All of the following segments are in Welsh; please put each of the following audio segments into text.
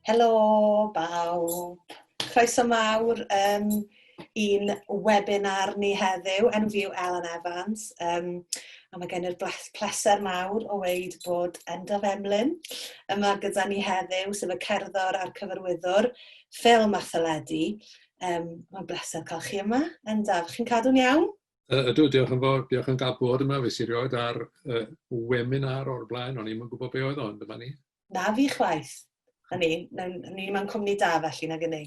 Helo bawb. Croeso mawr um, i'n webinar ni heddiw. Enw fi yw Ellen Evans um, a mae gen i'r pleser mawr o weud bod Endaf Emlyn yma gyda ni heddiw, sef y cerddor a'r cyfarwyddwr ffilm a theledu. Um, mae'n bleser cael chi yma, Endaf. Chi'n cadw'n iawn? Ydw, diolch yn fawr. Diolch yn gael bod yma. Fe si rioed ar uh, webinar o'r blaen, o'n i'n gwybod be oedd o, ond dyma ni. Na fi chwaith. Na ni, na, ni mewn cwmni da felly, nag ni.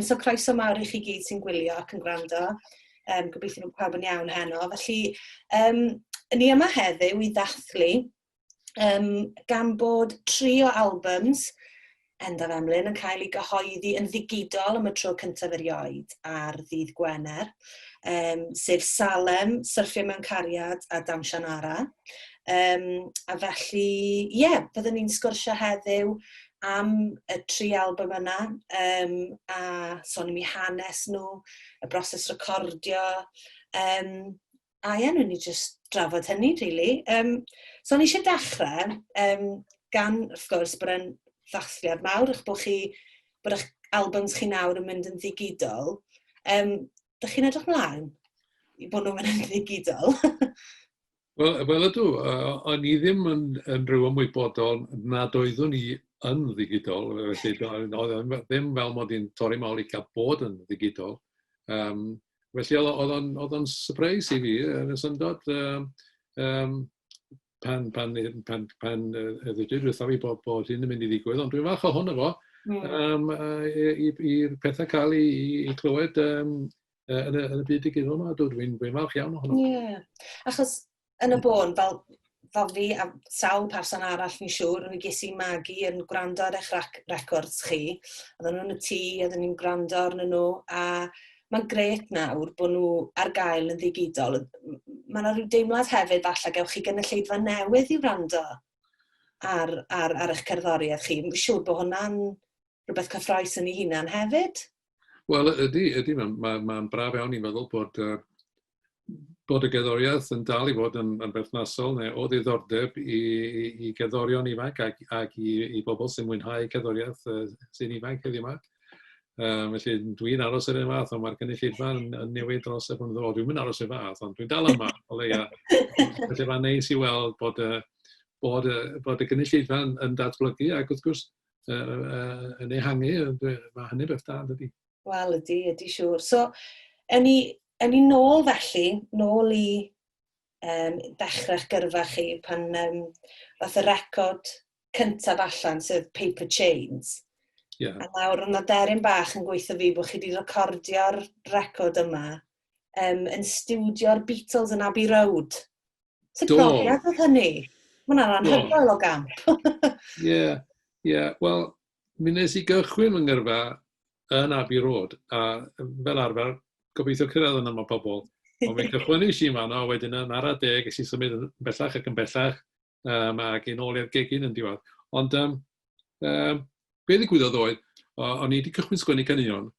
So croeso mawr i chi gyd sy'n gwylio ac yn gwrando. Gobeithio bod pawb yn iawn heno. Felly, um, ni yma heddiw i ddathlu um, gan bod tri o albums Endaf Emlyn yn cael ei gyhoeddi yn ddigidol am y tro cyntaf erioed ar ddydd Gwener, um, sef Salem, Syrffio Mewn Cariad a Dawnsian Ara. Um, a felly, ie, yeah, byddwn ni'n sgwrsio heddiw am y tri album yna, um, a sôn am eu hanes nhw, y broses recordio, um, a ie, nhw'n ni just drafod hynny, really. Um, so, o'n i eisiau dechrau, um, gan, wrth gwrs, bod e'n ddathliad mawr, eich bod chi, bod eich albums chi nawr yn mynd yn ddigidol. Um, dych chi'n edrych mlaen i bod nhw'n mynd yn ddigidol? Wel, wel ydw, uh, o'n i ddim yn, yn rhyw ymwybodol nad oeddwn i yn ddigidol, felly oedd ddim fel mod i'n torri mawl i cael bod yn ddigidol. Um, felly oedd o'n, oedd o'n surprise i fi yn y syndod um, um, pan, pan, pan, pan uh, ddweud wrtho fi bod, bod hyn yn mynd i ddigwydd, ond dwi'n falch ohono fo mm. um, i'r pethau cael ei, i, i clywed um, yn, y, yn y byd digidol yma. Dwi'n dwi, dwi falch iawn ohono. Ie. Yeah. Achos yn y bôn, fel, fel fi a sawl person arall fi'n siŵr, o'n i ges i magu yn gwrando ar eich records chi. Oedden nhw'n y tŷ, oedden ni'n gwrando arnyn nhw, a mae'n gret nawr bod nhw ar gael yn ddigidol. Mae yna rhyw deimlad hefyd falle gewch chi gynulleidfa newydd i wrando ar, ar, ar eich cerddoriaeth chi. Fi'n siŵr bod hwnna'n rhywbeth cyffroes yn ei hunan hefyd. Wel, ydy, ydy. Mae'n ma, ma braf iawn i'n meddwl bod, uh, bod y gerddoriaeth yn dal i fod yn, yn berthnasol neu o ddiddordeb i, i, i gerddorion ifanc ac, ac i, i bobl sy'n mwynhau cerddoriaeth uh, sy'n ifanc heddiw yma. Um, felly dwi'n aros yr un fath, ond mae'r gynulleidfa yn, yn newid dros y blynyddoedd. Dwi'n mynd aros y fath, ond dwi'n dal yma o leia. Felly mae'n neis i weld bod, uh, bod, uh, bod y gynulleidfa yn, yn datblygu ac wrth gwrs uh, uh, yn ehangu, mae hynny beth da, dydy. Wel, ydy, ydy siŵr. So, yn ni, yn ni nôl felly, nôl i um, ddechrau'ch gyrfa chi pan um, fath y record cyntaf allan, sef Paper Chains. Yeah. A nawr, o'na deryn bach yn gweithio fi bod chi wedi recordio'r record yma um, yn stiwdio'r Beatles yn Abbey Road. Sut brofiad oedd hynny? Mae hwnna'n anhygoel o gamp. Ie, ie. Wel, mi wnes i gychwyn fy ngyrfa yn Abbey Road, a fel arfer, gobeithio cyrraedd yna mae pobl. Ond mi cychwynnes i fanno, a wedyn yn ara deg, es i symud yn bellach ac yn bellach, um, ac yn ôl i'r gegin yn diwedd. Ond um, um, be ddigwyddodd oedd, o'n i wedi cychwyn sgwennu caneuon,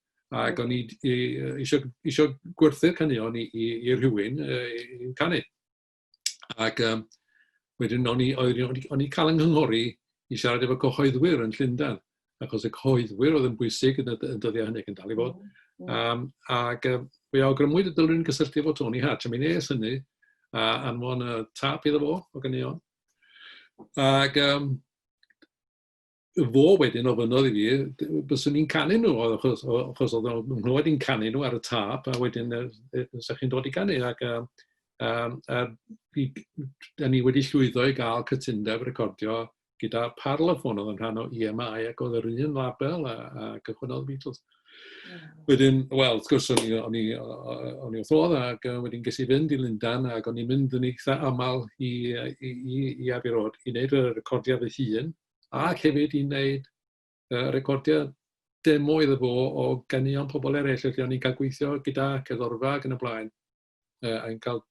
ac o'n i eisiau, eisiau gwerthu'r caneuon i, i, i rhywun i'w canu. Ac um, wedyn o'n i, o'n i, o'n i cael yng nghynghori i siarad efo cyhoeddwyr yn Llundain, achos y cyhoeddwyr oedd yn bwysig yn y, yn dyddiau hynny ac yn dal i fod. Um, ac um, fe awgrymwyd y dylwn i'n gysylltu efo Tony Hatch, a mi nes hynny, a anfon y tap iddo fo o ganeuon. Ac um, fo wedyn ofynnodd i fi, byswn i'n canu nhw, achos, achos oedd nhw'n nghlywed i'n canu nhw ar y tâp, a wedyn sa chi'n dod i ganu. Ac um, um, a, i, da ni wedi llwyddo i gael cytundeb recordio gyda Parlophone, oedd yn rhan o EMI, ac oedd yr un label a, a cychwynnodd Beatles. Wedyn, wel, wrth gwrs, o'n i, o'n i, o'n i wrth fodd, ac wedyn ges i fynd i Lundain, ac o'n i'n mynd yn eitha aml i, i, i, i Abbey Road i wneud y recordiad fy hun, ac hefyd i wneud uh, recordiad demo iddo fo o ganeuon pobl eraill, felly o'n i'n cael gweithio gyda cerddorfa ac yn y blaen, uh, a'n cael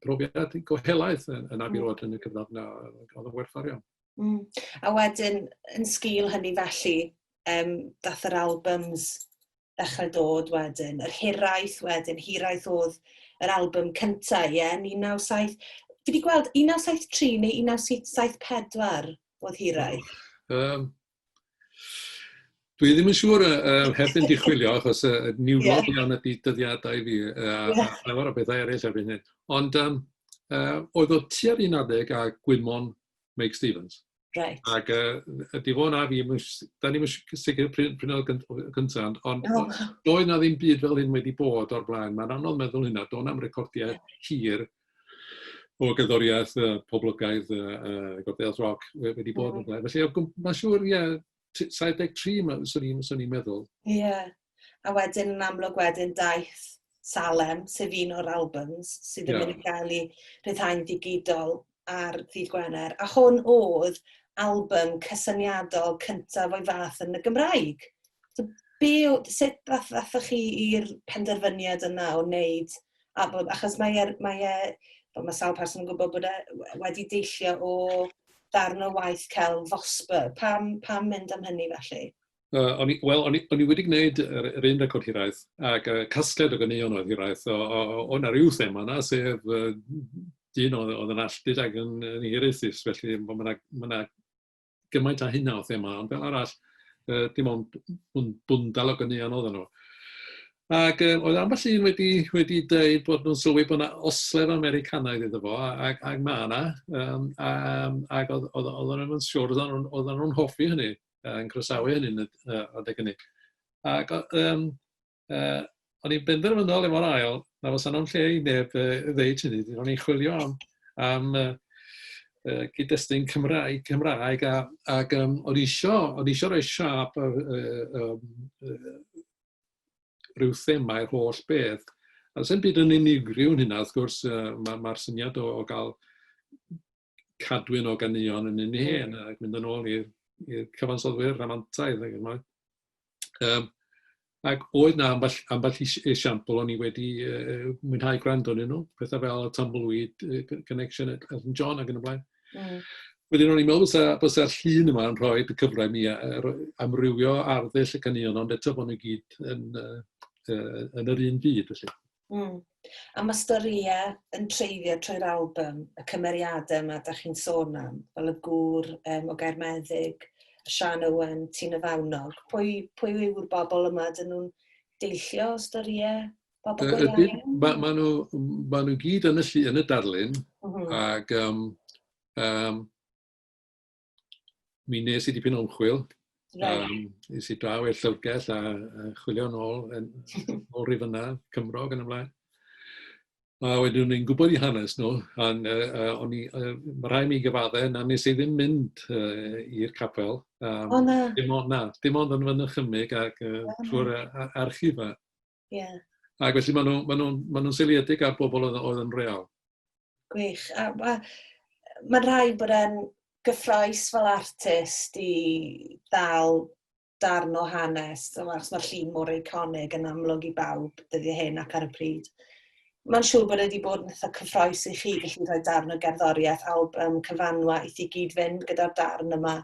profiad go helaeth yn, yn Abbey Road yn y cyfnod yna, oedd yn werthfawr iawn. A wedyn, yn sgil hynny felly, um, dath yr albums ddechrau dod wedyn. Yr Hiraeth wedyn, Hiraeth oedd yr album cyntaf, ie, yeah, 197... Fi wedi gweld 1973 neu 1974 oedd Hiraeth. Um, Dwi ddim yn siŵr, heb fynd i chwilio, achos niwlog iawn ydy dyddiadau fi, a llawer o bethau eraill erbyn hyn. Ond oedd o tua'r un adeg â Gwymon Meic Stevens. Right. Ac ydy fo na fi, da ni'n sicr pryn oedd gyntaf, ond oh. Doedd na ddim byd fel hyn wedi bod o'r blaen. Mae'n anodd meddwl hynna, doedd na'm recordiau hir o gerddoriaeth poblogaidd, gerddoriaeth roc wedi bod o'r blaen. Felly mae'n siŵr, ie, 73, swn i'n meddwl. Ie. Yeah. A wedyn, yn amlwg wedyn, daeth Salem, sef un o'r albums sydd yn mynd i gael ei rhyddhau'n ddigidol ar ddydd Gwener. A hwn oedd album cysyniadol cyntaf o'i fath yn y Gymraeg. So, sut ddathoch chi i'r penderfyniad yna o wneud album? Achos mae sawl person yn gwybod bod e wedi deillio o ddarn o waith celf Vosper. Pam mynd am hynny felly? Wel, o'n i wedi gwneud yr un record hiraeth, ac casgliad o ganeuon oedd hiraeth, o 'na ryw thema yna, sef dyn oedd yn alltud ac yn hiraethus, felly mae yna ma gymaint â hynna o thema, ond fel arall, dim ond bwndal o ganeuon oedden nhw. Ac oedd ambell un wedi dweud bod nhw'n sylwi bod yna oslef Americanaidd iddo fo, ac mae yna, ac oedd nhw'n siŵr, oedden nhw'n hoffi hynny, yn croesawu hynny yn y adeg hynny. Ac o'n i'n benderfynol efo'r ail, na fysa nhw'n lle i neb ddeud hynny. O'n i'n chwilio am gyd-destun Cymraeg ac o'n i isio rhoi siâp rhyw thema i'r holl beth. A does dim byd yn unigryw yn hynna, wrth gwrs, mae'r syniad o gael cadwyn o ganeuon yn un hen ac mynd yn ôl i'r cyfansoddwyr rhamantaidd ac yn Ac oedd na ambell esiampl o'n i wedi mwynhau gwrando arnyn nhw, pethau fel y Tumbleweed Connection, Elton John ac yn y blaen. Wedyn o'n i'n meddwl bysa'r llun yma yn rhoi y cyfle i mi amrywio arddull y caneuon, ond eto bod nhw gyd yn yr un byd, felly. A mae storïau yn treiddio trwy'r album, y cymeriadau yma da chi'n sôn am, fel y gŵr o Gaermeddyg, Sian Owen, Tina Fawnog. Pwy yw'r bobl yma? Dyn nhw'n deillio o storïau bobl go iawn? Ma nhw gyd yn y, yn y darlun, ac mi nes i dipyn o ymchwil. Right. Nes i draw i'r llyfrgell a chwilio yn ôl, yn ôl rifynnau Cymro ac yn y blaen. A wedyn o'n i'n gwybod i hanes nhw, a mae rhaid mi gyfadde, na nes i ddim mynd i'r capel. O na. Dim ond, na, dim ond yn fy nychymyg ac trwy'r archifau. Ac felly maen nhw'n seiliedig ar bobl oedd yn real. Gwych. A mae'n rhaid bod e'n gyffrous fel artist i ddal darn o hanes, achos mae'r llun mor eiconig yn amlwg i bawb dyddiau hyn ac ar y pryd. Mae'n siŵr bod e wedi bod yn eitha cyffrous i chi gallu rhoi darn o gerddoriaeth, album, cyfanwaith i gyd fynd gyda'r darn yma.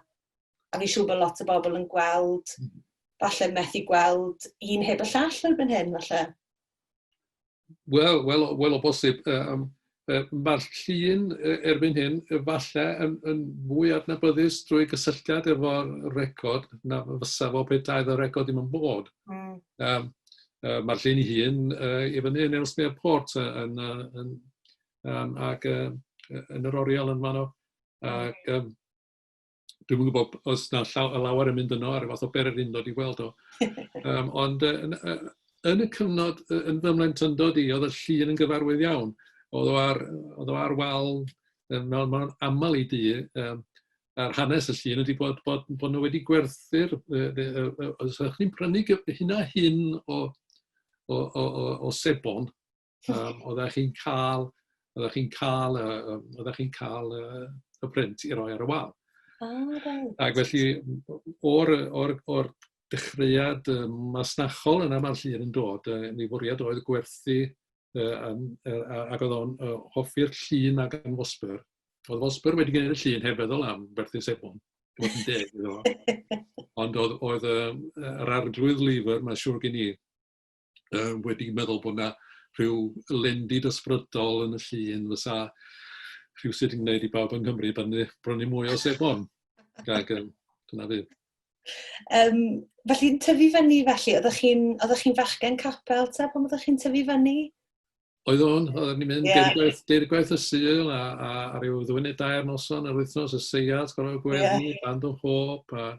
A fi'n siŵr bod lot o bobl yn gweld, falle methu gweld un heb y llall erbyn hyn, falle. Wel, o bosib. Mae'r llun erbyn hyn falle yn fwy adnabyddus drwy gysylltiad efo'r record na fysa fo petai y record ddim yn bod. Mae'r llun ei hun i fyny yn Ellesmere Port ac yn yr oriel yn fanno. Ac dwi'm yn gwybod os na lawer yn mynd yno ar y fath o bererindod i weld o. Ond yn y cyfnod, yn fy mhlentyndod i, oedd y llun yn gyfarwydd iawn. Oedd o ar wal mewn aml i dŷ, a'r hanes y llun ydy bod nhw wedi gwerthu'r... Os ydych chi'n prynu hyn a hyn o sebon, oeddech chi'n cael, oeddech chi'n cael, oeddech chi'n cael y print i roi ar y wal. Oh, right. Ac felly, o'r dechreuad masnachol yna mae'r llun yn dod, ei fwriad oedd gwerthu, ac oedd o'n hoffi'r llun ag yn Vosper. Oedd Vosper wedi gwneud y llun heb feddwl am werthu sebon, i fod yn deg iddo fo. Ond oedd yr arglwydd Lever, mae'n siŵr gen i, wedi meddwl bod yna rhyw lendid ysbrydol yn y llun fysa rhywsut yn gwneud i bawb yng Nghymru brynu mwy o sebon. Ac dyna fi. Felly, yn tyfu fyny felly, oeddech chi'n chi fachgen capel te pan oeddech chi'n tyfu fyny? Oedd o'n, oedden ni'n mynd yeah. deirgwaith, deirgwaith y Sul a, a, a rhyw ddwy neu dair noson yr wythnos, y seiat, gorfod gweddi, yeah. Band of Hope. A...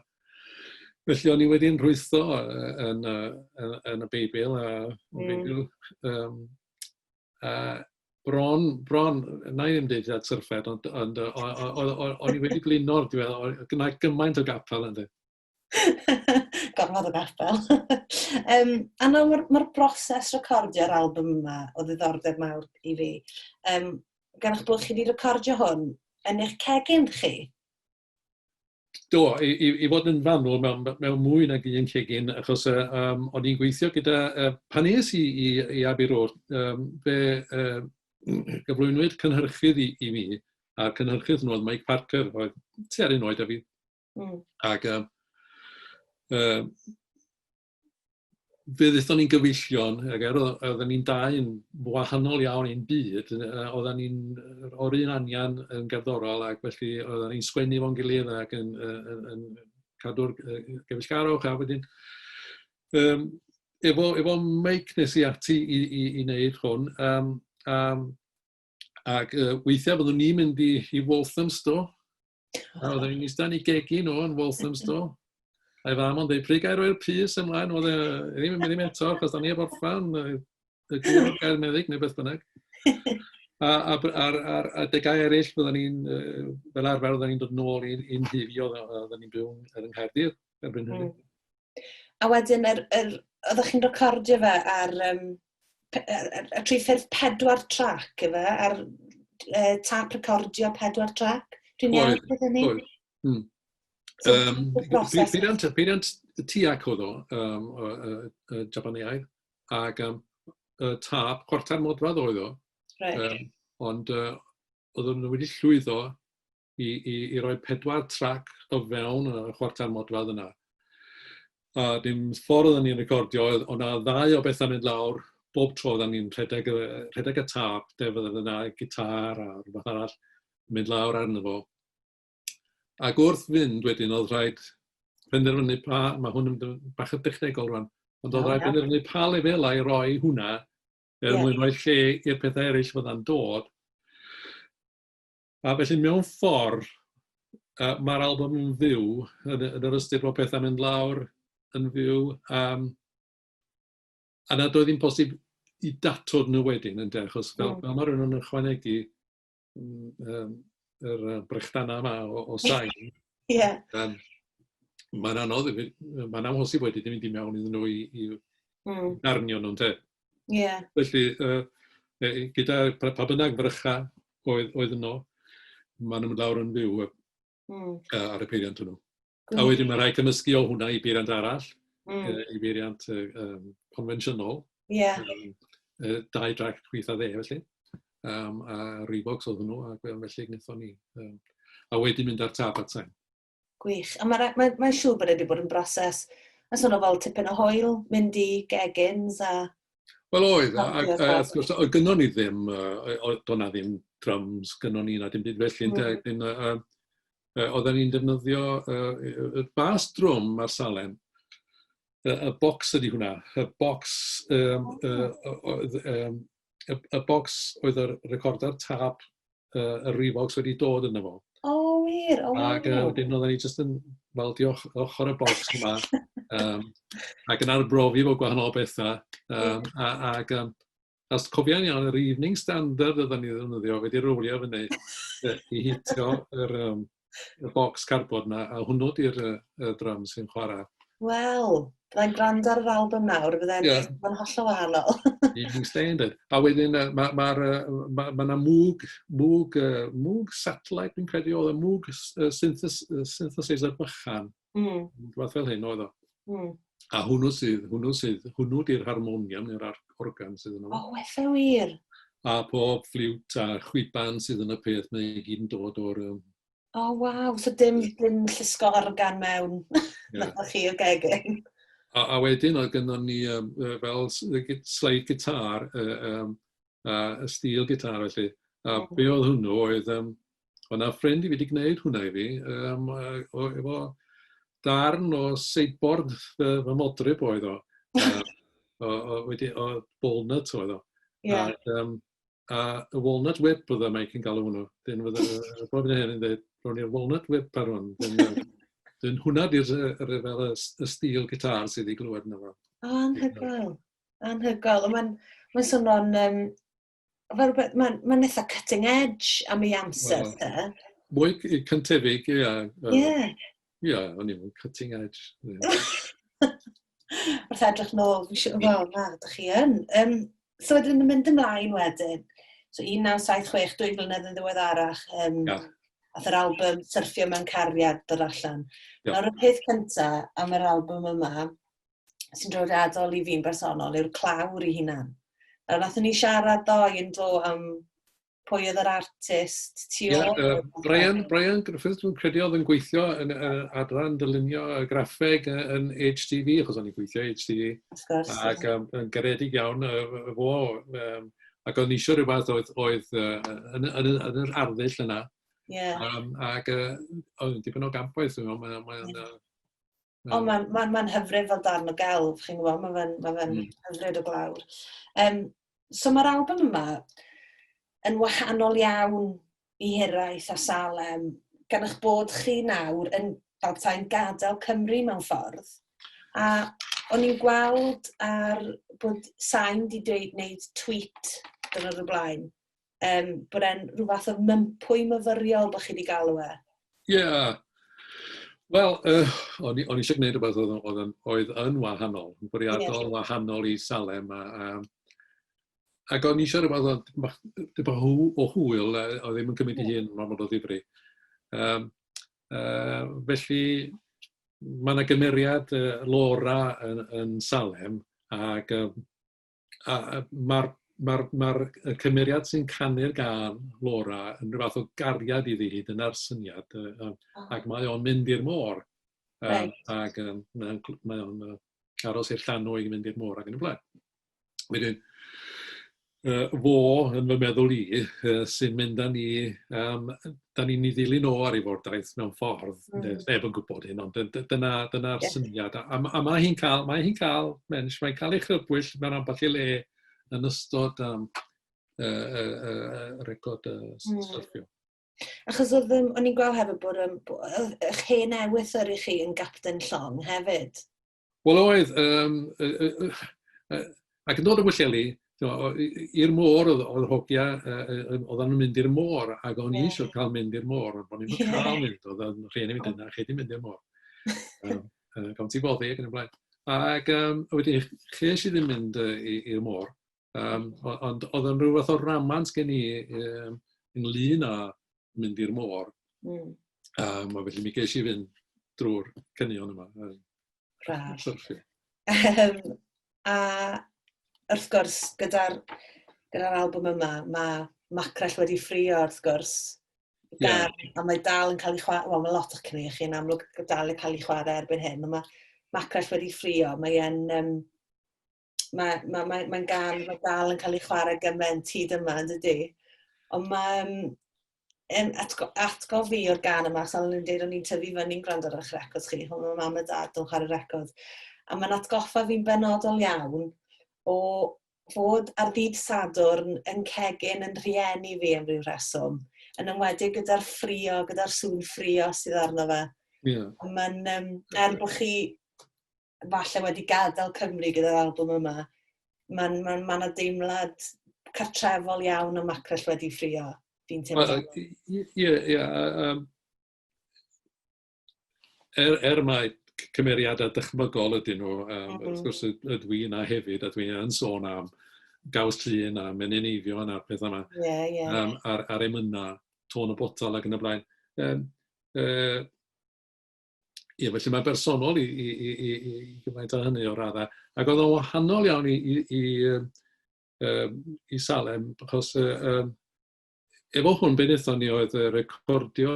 Felly o'n i wedi'n rhwytho yn, yn, yn y Beibl a Beibl. A bron, bron, na i ddim deud at syrffed, ond, ond o'n i wedi blino'r diwedd, oedd gyna gymaint o gapel ynddo. Gormod o gapel. A nawr mae'r ma broses recordio'r album yma o ddiddordeb mawr i fi. Gan eich bod chi wedi recordio hwn yn eich cegin chi? Do, i, i, i fod yn fanwl mewn, mewn mwy nag un cegin, achos o'n i'n gweithio gyda... Pan es i i, i Abbey Road, fe gyflwynwyd cynhyrchydd i, i mi, a'r cynhyrchydd nhw oedd Mike Parker, oedd tua'r un oed â fi. Ac fe ddaethon ni'n gyfeillion, ac er oedden ni'n dau'n wahanol iawn i'n byd, oedden ni'n o'r un anian yn gerddorol, ac felly oedden ni'n sgwennu fo'n gilydd ac yn, yn, yn cadw'r gyfeillgarwch, a wedyn efo, efo Mike nes i ati i, i, i wneud hwn, ac weithiau byddwn ni'n mynd i, i Walthamstow, A oedden ni'n eistedd yn ei gegin nhw yn Walthamstow. A'i fam o'n dweud, pryd gael roi'r pys ymlaen? Oedd e ddim yn mynd i eto, achos da ni heb orffan, y gŵr gael meddyg neu beth bynnag. A, a, a, a, a degau eraill, byddwn ni'n, fel arfer, oedden ni'n dod nôl i'n i nhŷ fi, oedden ni'n byw yn Nghaerdydd erbyn hynny. A wedyn, yr, yr, oeddech chi'n recordio fe ar, um, ar, ar, ar tri ffurf pedwar trac, efe? Ar tap recordio pedwar trac? Dwi'n iawn gyda hynny? Oedd. So, peiriant, peiriant TEAC oedd o, Japaneaidd, ac tap chwarter modfedd oedd o. Right. Ond oedden nhw wedi llwyddo i, i, i roi pedwar trac o fewn y chwarter modfedd yna. A dim ffordd oedden ni'n recordio, oedd o'na ddau o bethau'n mynd lawr bob tro oedden ni'n rhedeg, rhedeg y tap, de fydde yna gitar a rhywbeth arall mynd lawr arno fo. Ac wrth fynd wedyn oedd rhaid penderfynu pa, mae hwn yn bach yn dechnegol rwan, ond oedd rhaid penderfynu pa lefelau i roi hwnna er mwyn rhoi lle i'r pethau eraill fydda'n dod. A felly mewn ffordd, mae'r album yn fyw, yn, yn yr ystyr bod pethau'n mynd lawr yn fyw, a nad oedd hi'n posib i datod nhw wedyn, ynde, achos fel, fel mae rhywun yn ychwanegu yr brechdanau yma o, o sain, mae'n anodd, mae'n amhosib wedyn i fynd i mewn iddyn nhw i, i darnio nhw'n te. Felly, gyda pa bynnag frycha oedd, oedd yno, maen nhw'n mynd lawr yn fyw ar y peiriant hwnnw. A wedyn mae rhaid cymysgu o hwnna i beiriant arall, i beiriant convensiynol. Dau drac chwith a dde, felly. A Revox oedd hwnnw, ac felly gwnaethon ni. A wedyn mynd ar tap at sain. Gwych. A mae'n mae, mae siŵr bod e wedi bod yn broses, mae'n swnio fel tipyn o hwyl, mynd i gegins a... Wel oedd, a, a, a wrth gwrs, oedd gynnon ni ddim, doedd na ddim drums gynnon ni na dim byd felly, mm. Oedden ni'n defnyddio y bas drwm ar Salem, y, y bocs ydy hwnna, y bocs, y, y bocs oedd yr recorder tap, y Revox wedi dod yna fo. O, oh, wir, o, oh, Ac wedyn oedden ni jyst yn weldio ochr y bocs yma, ac yn arbrofi fo gwahanol bethau. A, ac as cofiau'n iawn, yr Evening Standard oedden ni ddefnyddio, wedi rowlio fyny i hitio yr, y bocs cardboard na, a hwnnw di'r y drum sy'n chwarae. Wel, byddai'n gwrando ar yr album nawr, byddai'n yeah. Mae'n hollol wahanol. Evening Standard. A wedyn, mae ma, ma, ma na mwg, mwg, mwg satellite, dwi'n credu, oedd y mwg synthes, synthesizer bychan. Rhywbeth fel hyn oedd o. A hwnnw sydd, hwnnw sydd, hwnnw di'r harmonium neu'r organ sydd yno. O, oh, eitha wir. A pob ffliwt a chwiban sydd yn y peth, mae i gyd yn dod o'r... O, oh, waw, so dim, dim llusgo organ mewn yeah. chi o gegin. A, a wedyn oedd gynnon ni fel slide guitar, a steel guitar felly. A be oedd hwnnw oedd, oedd 'na ffrind i fi wedi gwneud hwnna i fi, efo darn o seidbord fy, fy modryb oedd o. O, o, wedi, o walnut oedd o. Yeah. Ac, a y walnut whip oedd Mike yn galw hwnnw. Dyn fydde, bob yn hyn yn dweud, rown i'r walnut whip ar hwn. Dyn, dyn hwnna di'r fel y, y steel guitar sydd wedi glywed yna fo. O, anhygoel. Anhygoel. Mae'n ma swnio'n... Um, fel rhywbeth, mae'n ma eitha cutting edge am ei amser, well, te. Mwy cyntefig, ie. Ie. Ie, o'n i'n cutting edge. Wrth edrych nôl, fi siŵr, wel, na, dych chi yn. So wedyn yn mynd ymlaen wedyn, so 1976, dwy flynedd yn ddiweddarach, yeah. ath yr album Syrffio Mewn Cariad dod allan. Yeah. Nawr y peth cyntaf am yr album yma, sy'n drawiadol i fi'n bersonol, yw'r clawr i hunan. Nawr, nathon ni siarad ddoe yn do am pwy oedd yr artist tu ôl. Yeah, Brian, Brian Griffiths, dwi'n credu oedd yn gweithio yn adran dylunio y graffeg yn HTV, achos o'n i'n gweithio HTV. Wrth gwrs. Ac yn garedig iawn fo, ac o'n eisiau rhywbeth oedd, oedd yn, yn, yn, yr arddull yna. Yeah. Ac oedd yn dipyn o gampwaith, dwi'n meddwl, mae'n... Mae, yeah. Ond mae'n ma, ma hyfryd fel darn o gelf, chi'n gwybod, mae fe'n ma fe hyfryd o glawr. So mae'r album yma yn wahanol iawn i Hiraeth a Salem, gan eich bod chi nawr yn fel petai'n gadael Cymru mewn ffordd. A o'n i'n gweld ar bod Sain di dweud wneud tweet dynod o blaen, bod e'n rhyw fath o mympwy myfyriol bod chi wedi galw e. Ie. Yeah. Wel, o'n i eisiau gwneud rhywbeth oedd, oedd, yn, oedd yn wahanol, yn bwriadol yeah. wahanol i Salem. A, a, ac o'n i eisiau rhywbeth oedd bach o hwyl, oedd ddim yn cymryd ei hun mor o ddifri. Felly, mae yna gymeriad Laura yn, yn Salem, ac a mae'r ma ma cymeriad sy'n canu'r gân, Laura, yn rhyw fath o gariad iddi hi, dyna'r syniad, oh. ac mae o'n mynd i'r môr. Right. Ac mae o'n, mae o'n aros i'r llanw i mynd i'r môr ac yn y blaen. Wedyn, fo, yn fy meddwl i, sy'n mynd â ni, da ni'n ei ddilyn o ar ei fordaith mewn ffordd, neb yn gwybod hyn, ond dyna, dyna'r yeah. syniad. A, a, a mae hi'n cael, mae hi'n cael, mensch, mae'n cael ei chrybwyll mewn ambell i le yn ystod y record syrffio. Achos oedd, o'n i'n gweld hefyd bod eich hen ewythr i chi yn gapten llong hefyd. Wel oedd, ac yn dod o Bwllheli, i'r môr oedd, oedd hogia, oedden nhw'n mynd i'r môr, ac o'n i eisiau cael mynd i'r môr, ond o'n i'n cael mynd, oedd yn rhieni mynd yna, chi di mynd i'r môr. Gawn ti boddi ac yn y blaen. Ac wedyn, ches i ddim mynd i'r môr, ond oedd yn rhyw fath o ramant gen i ynglyn â mynd i'r môr. Felly mi ges i fynd drwy'r caneuon yma. Braf. Syrffio. A wrth gwrs, gyda'r gyda albwm yma, mae Macrell wedi ffrio wrth gwrs. Yeah. A mae dal yn cael ei chwarae, wel mae lot o'ch cynnig chi'n amlwg dal yn cael ei chwarae erbyn hyn, ond mae Macrell wedi ffrio, mae'n um, mae, mae, mae, mae'n gan, mae dal yn cael ei chwarae gymaint hyd yma, yn dydy? Ond mae, atgo, atgof fi o'r gan yma, so o'n i'n dweud o'n i'n tyfu fyny'n gwrando ar eich records chi, ond mae mam a dad yn chwarae record. A mae'n atgoffa fi'n benodol iawn o fod ar ddydd Sadwrn yn cegin yn rhieni fi am ryw rheswm, yn enwedig gyda'r ffrio, gyda'r sŵn ffrio sydd arno fe. Yeah. Mae'n, er bod chi falle wedi gadael Cymru gyda'r albwm yma, mae'n ma, ma, ma deimlad cartrefol iawn o Macrell wedi ffrio, fi'n teimlo. Ie, ie. Er mae cymeriadau dychmygol ydyn nhw, wrth gwrs ydw i yna hefyd, a dwi yn sôn am Gaws Llun a Menyn Eifion a'r pethau yma, yeah, yeah. A'r emynau, Tôn y Botal ac yn y blaen. Ie, felly mae'n bersonol i, i, i, i, i gymaint o hynny o raddau. Ac oedd o'n wahanol iawn i, i, i, i Salem, achos efo hwn be wnaethon ni oedd recordio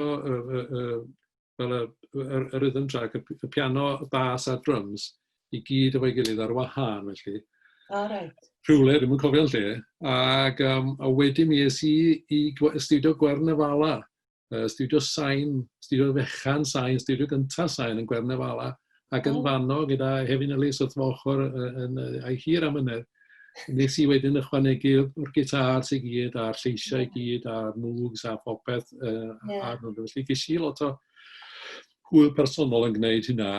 fel y, y, y rhythm track, y, y piano, y bass a'r drums, i gyd efo'i gilydd ar wahân felly. Oh, right. Rhywle, ddim yn cofio'n lle. Ac a wedyn mi es i i studio Gwern y Fala. studio sain, studio fechan sain, studio gyntaf sain yn Gwernafala, ac yn fanno gyda Hefin Ellis wrth fy ochr yn, a'i hir am ynedd. Nes i wedyn ychwanegu'r gitars i gyd, a'r lleisiau i gyd, a'r mwgs a phopeth. Ar nhw. Felly ges i lot o hwyl personol yn gwneud hynna.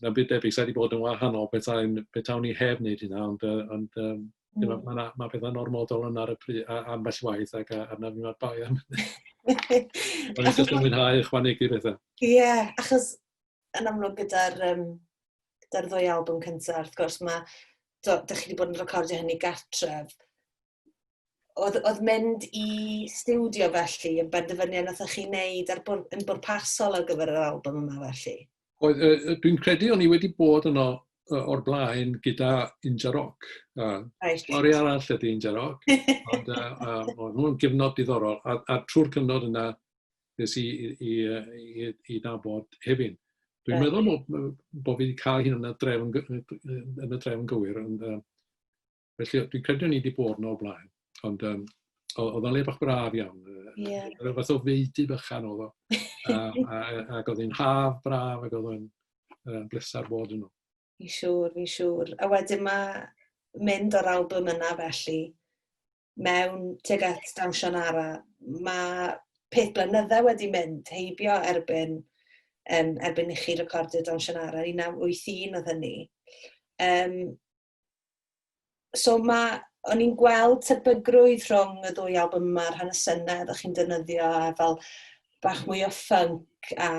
Na'm byd debyg, sa'i wedi bod yn wahanol petawn i heb wneud hynna, ond, ond mae ma pethau'n ormodol yn ar y pryd, ambell waith, ac arna fi mae'r bai am hynny. O'n i jyst yn mwynhau ychwanegu pethau. Ie, yeah, achos yn amlwg gyda'r um, gyda ddwy album cyntaf, wrth gwrs, mae, do, dych chi wedi bod yn recordio hynny gartref. Oedd, oedd mynd i stiwdio felly yn benderfyniad nath chi wneud ar bwr, yn bwrpasol ar gyfer yr album yma felly? Oedd, dwi'n credu o'n i wedi bod yno o'r blaen gyda Inja Rock. Right. Stori arall ydy Inja Rock, ond oedd nhw'n gyfnod diddorol, a, a trwy'r cyfnod yna nes i i, i, i, i nabod Hefin. Dwi'n meddwl bod, bod fi wedi cael hyn yn y drefn, yn y drefn gywir, ond felly dwi'n credu o'n i wedi bod yn o'r blaen. Ond oedd o'n le bach braf iawn. Yeah. Rhyw fath o feudy bychan oedd o. a, a, ac oedd hi'n haf braf ac oedd o'n bleser bod yno. Fi'n siŵr, fi'n siŵr. A wedyn mae mynd o'r album yna felly mewn tuag at Dawnsio'n Ara, mae peth blynydde wedi mynd heibio erbyn, um, erbyn i chi recordio Dawnsio'n Ara, 1981 oedd hynny. Um, so mae, o'n i'n gweld tebygrwydd rhwng y ddwy album yma, rhan y synau ddech chi'n defnyddio a fel bach mwy o funk a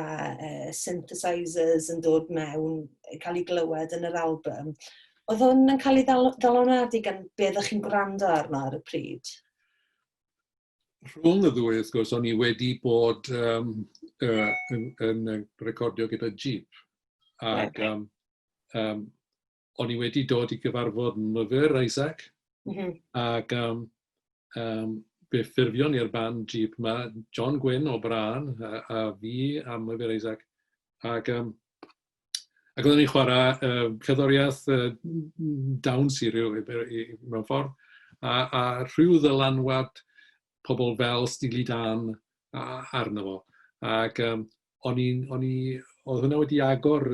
synthesizers yn dod mewn, cael ei glywed yn yr album. Oedd hwn yn cael ei ddylanwadu gan be oeddech chi'n gwrando arno ar y pryd? Rhwng y ddwy, wrth gwrs, o'n i wedi bod um, yn, yn recordio gyda Jeep. Ac um, um, o'n i wedi dod i gyfarfod myfyr Isaac. Mm -hmm. Ac um, um, fe ffurfion ni'r band Jeep yma, John Gwyn o Brân, a, a fi a myfyr Isaac. Ac um, Ac oedden ni'n chwarae cerddoriaeth dawns i ryw, i, mewn ffordd, a, a rhyw ddylanwad pobl fel Steely Dan a, arno fo. Ac um, o'n i, o'n i, oedd hwnna wedi agor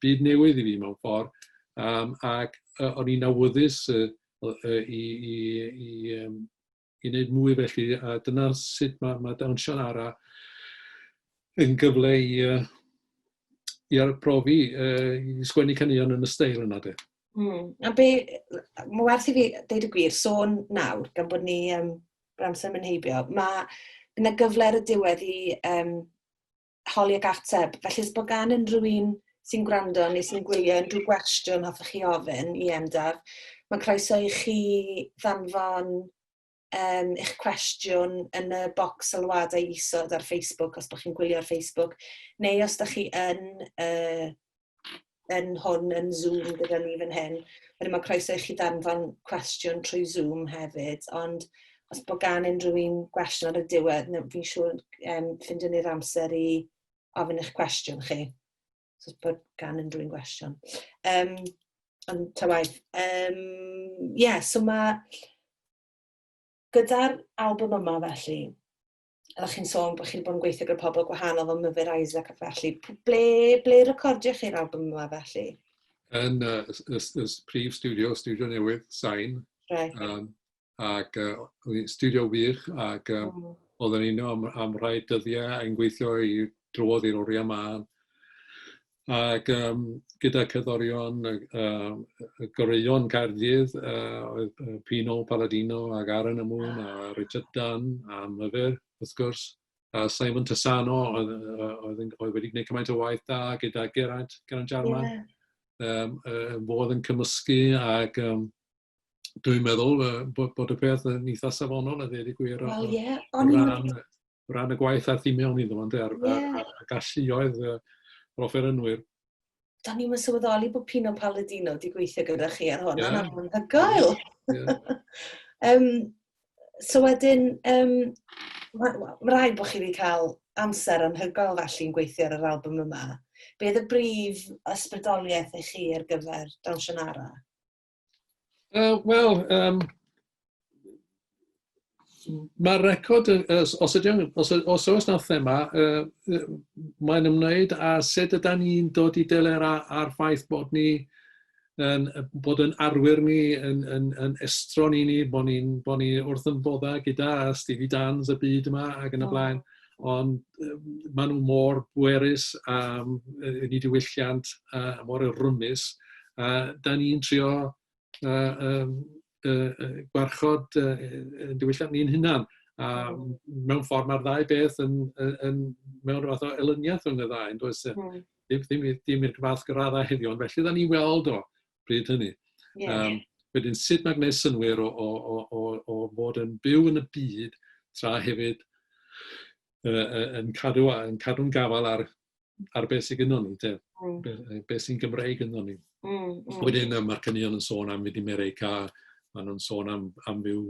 byd newydd i fi mewn ffordd, um, ac o'n i'n awyddus i, i, i, um, i wneud mwy felly, a dyna sut mae, mae Dawnsio'n Ara yn gyfle i, i arbrofi, i sgwennu caneuon yn y steil yna de. Mm. A be, mae werth i fi ddeud y gwir, sôn nawr, gan bod ni um, amser mynd heibio, mae yna gyfle ar y diwedd i um, holi ac ateb. Felly os bod gan unrhyw un sy'n gwrando neu sy'n gwylio unrhyw gwestiwn hoffech chi ofyn i Endaf, mae croeso i chi ddanfon um, eich cwestiwn yn y bocs sylwadau isod ar Facebook os bod chi'n gwylio ar Facebook, neu os da chi yn, uh, yn hwn yn Zoom gyda ni fan hyn. Wedyn mae croeso i chi danfon cwestiwn trwy Zoom hefyd, ond os bod gan unrhyw un gwestiwn ar y diwedd, fi'n siŵr um, ffindio ni'r amser i ofyn eich cwestiwn chi. So os bod gan unrhyw un gwestiwn. Um, ond ta waith. Um, yeah, so mae... Gyda'r album yma felly, oeddech chi'n sôn bod chi wedi bod yn gweithio gyda pobl gwahanol fel Myfyr Isaac a felly. Ble, ble recordio chi'r album yma felly? Yn y, y, y prif studio, studio newydd, Sain. Right. Um, ac uh, studio wych, ac um, oedden ni'n am, am rhai dyddiau yn gweithio i drwodd i'r oriau mân. Ac um, gyda cerddorion uh, goreuon Caerdydd, uh, oedd Pino Palladino ac Aaron Amoon a Richard Dunn a Myfyr, wrth gwrs, a Simon Tassano, oedd, oedd, oedd wedi gwneud cymaint o waith da gyda Geraint, Geraint Jarman. Yeah. Um, uh, fodd yn cymysgu ac um, dwi'n meddwl uh, bod, bod y peth yn eitha safonol a dweud y gwir. Wel, ie. Yeah. O ran, ran y gwaith aeth i mewn iddo fo, a'r, yeah. ar, ar, galluoedd yr offerynwyr. Da ni'n sylweddoli bod Pino Palladino wedi gweithio gyda chi ar hwn, yeah. Mae'n anhygoel. Yeah. um, so wedyn, um, mae ma rhaid bod chi wedi cael amser anhygoel felly'n gweithio ar yr album yma. Be oedd y brif ysbrydoliaeth i chi ar gyfer Dawnsio'n Ara? Wel, um, Mae'r record, os, ydy, os, os oes na thema, mae'n ymwneud â sut yda ni'n dod i deler â'r ffaith bod ni yn, bod yn arwyr ni, yn, yn, yn estron i ni, bod ni'n bod ni wrth yn bodda gyda Stevie Dans y byd yma ac yn y blaen. Ond maen nhw mor bwerus am yn eu diwylliant, a mor rymus. A da ni'n trio gwarchod yn diwylliant ni'n hunan. A mewn ffordd mae'r ddau beth yn, yn, yn mewn rhyw fath o elyniaeth rhwng y ddau, yn does? Ddim, ddim, ddim i'r fath graddau heddiw, ond felly da ni'n weld o bryd hynny. Wedyn, sut mae gwneud synnwyr o, o, o, o, o fod yn byw yn y byd tra hefyd yn cadw yn cadw'n gafael ar ar beth sydd gynnon ni, te. Be, be sy'n Gymreig ynddo ni. Wedyn mae'r caneuon yn sôn am fynd i America, maen nhw'n sôn am, am fyw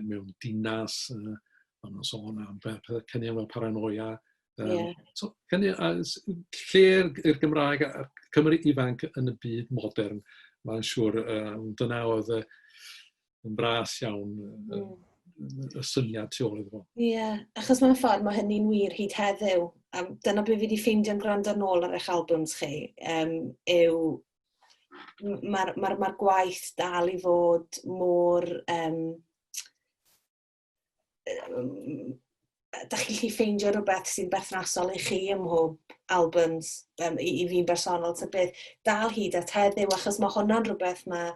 mewn dinas, maen nhw'n sôn am pethau caneuon fel Paranoia. So, caneuon, lle i'r Gymraeg a'r Cymru ifanc yn y byd modern, mae'n siŵr, dyna oedd yn fras iawn y syniad tu ôl iddo fo. Ie, yeah, achos mewn ffordd mae hynny'n wir hyd heddiw. A dyna beth fi wedi ffeindio'n gwrando nôl ar eich albums chi, yw mae'r ma ma gwaith dal i fod mor da chi'n gallu ffeindio rhywbeth sy'n berthnasol i chi ym mhob albums, i, i fi'n bersonol, ta beth, dal hyd at heddiw, achos mae hwnna'n rhywbeth mae,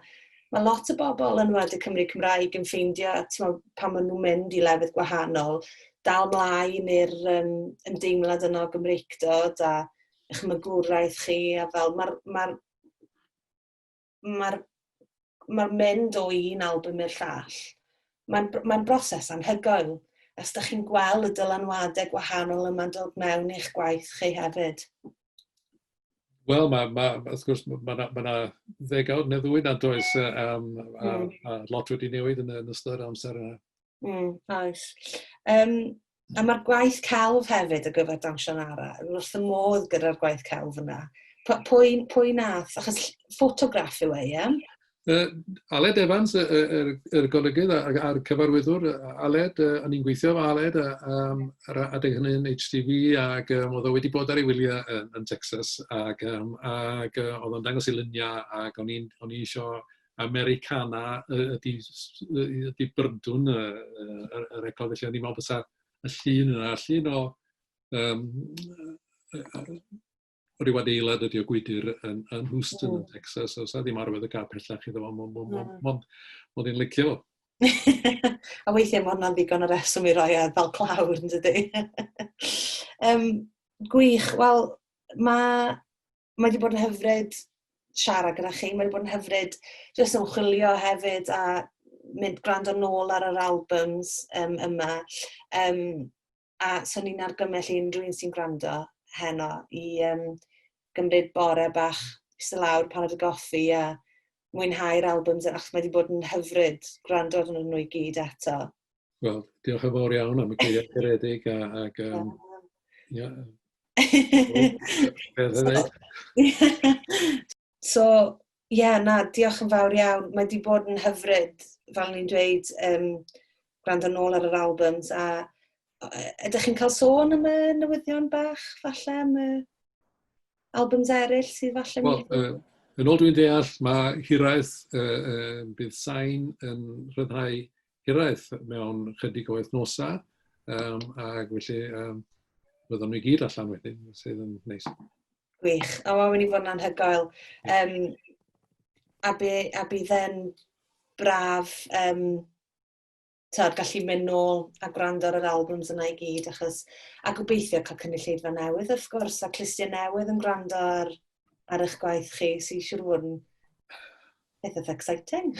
mae lot o bobl yn wedi'r Cymru Cymraeg yn ffeindio, t'mo, pan maen nhw'n mynd i lefydd gwahanol, dal mlaen i'r ymdeimlad yna o Gymreictod a eich magwraeth chi, a fel mae'r ma mae'r ma mynd o un album i'r llall, mae'n mae broses anhygoel. Os ydych chi'n gweld y dylanwadau gwahanol yma'n dod mewn i'ch gwaith chi hefyd. Wel, mae, ma, wrth gwrs, mae yna ma ddegawd neu ddwy na does, a, a lot wedi newid yn, yn ystod yr amser yna. Oes. A mae'r gwaith celf hefyd ar gyfer Dawnsio'n Ara. Wrth y modd gyda'r gwaith celf yna. Pwy, pwy nath? Achos ffotograff yw e, ie? Aled Evans, y, y, y, yr golygydd a'r, a'r cyfarwyddwr, Aled, o'n i'n gweithio efo Aled ar adeg hynny yn HTV ac oedd o wedi bod ar ei wyliau yn, yn Texas ac, ac oedd o'n dangos ei luniau ac o'n i'n o'n i eisiau Americana ydy, ydy byrdwn y, y, y record, felly o'n i'n meddwl bysa y llun yna, llun o rhyw adeilad ydy o gwydr yn, yn Houston, yn Texas, so sa ddim arwydd y gael pellach iddo fo, mond, mond i'n licio fo. A weithiau mae hwnna'n ddigon o reswm i roi e fel clawr, yn dydy? Gwych. Wel, mae mae wedi bod yn hyfryd siarad gyda chi. Mae wedi bod yn hyfryd jyst ymchwilio hefyd a mynd gwrando nôl ar yr albums yma. A swn i'n argymell i unrhyw un sy'n gwrando heno i gymryd bore bach, eistedd lawr, paned o goffi a mwynhau'r albums, achos mae wedi bod yn hyfryd gwrando arnyn nhw i gyd eto. Wel, diolch yn fawr iawn am y geiriau caredig a, ac yeah. So, ie, yeah, na, diolch yn fawr iawn. Mae wedi bod yn hyfryd, fel ni'n dweud, gwrando nôl ar yr albums. A ydych chi'n cael sôn am y newyddion bach, falle, am y albums eraill sydd falle... Wel, yn ôl dwi'n deall, mae Hiraeth, bydd Sain yn rhyddhau Hiraeth mewn chydig o wythnosau, ac felly byddwn ni gyd allan wedyn, sydd yn neis. Gwych. O, mae'n mynd i fod yn anhygoel. A, by, a bydd e'n braf tyd, gallu mynd nôl a gwrando ar yr albums yna i gyd, achos, a gobeithio cael cynulleidfa newydd, wrth gwrs, a clustiau newydd yn gwrando ar, ar eich gwaith chi, sy'n siŵr fod yn beth eitha exciting.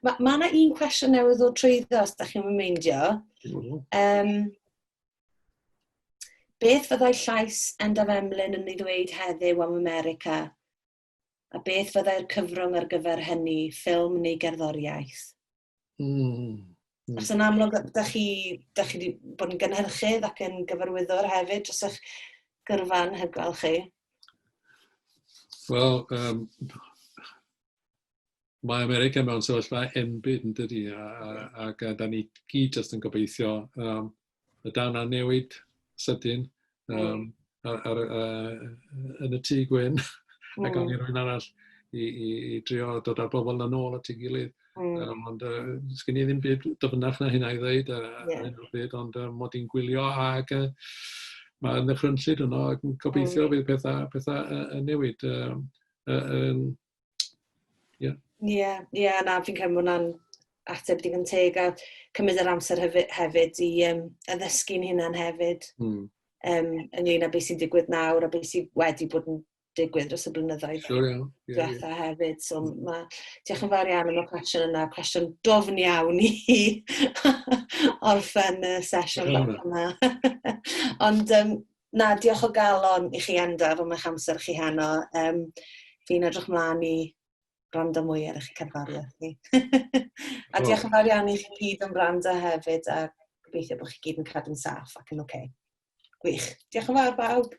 Mae ma yna un cwestiwn newydd ddod trwyddo, os da chi'n meindio. Beth fyddai llais Endaf Emlyn yn ei ddweud heddiw am America? A beth fyddai'r cyfrwng ar gyfer hynny, ffilm neu gerddoriaeth? Achos yn amlwg, da chi, da chi wedi bod yn gynhyrchydd ac yn gyfarwyddwr hefyd dros eich gyrfa anhygoel chi. Wel, Mae America mewn sefyllfa enbyd yn dydy, a, a, ac a, da ni gyd jyst yn gobeithio y daw 'na newid sydyn ar, ar, yn y tŷ gwyn ac o'n i rhywun arall i, i, i drio dod â'r bobl yn ôl at ei gilydd. Ond sgen i ddim byd dyfnach na hynna i ddeud ar hyn o bryd, ond mod i'n gwylio ac mae'n ddychrynllyd yno ac yn gobeithio fydd pethau, pethau yn newid. Ie, ie, na, fi'n credu bod hwnna'n ateb digon teg a cymryd yr amser hefyd, hefyd i addysgu'n hunan hefyd ynglyn â beth sy'n digwydd nawr a beth sydd wedi bod yn digwydd dros y blynyddoedd diwetha hefyd. So, ma, diolch yn fawr iawn am y cwestiwn yna, cwestiwn dofn iawn i orffen y sesiwn bach yma. Ond na, diolch o galon i chi Endaf am eich amser chi heno. Fi'n edrych mlaen i gwrando mwy ar eich cerddoriaeth chi. A diolch yn fawr iawn i chi gyd am wrando hefyd a gobeithio bod chi gyd yn cadw'n saff ac yn oce. Okay. Gwych. Diolch yn fawr bawb.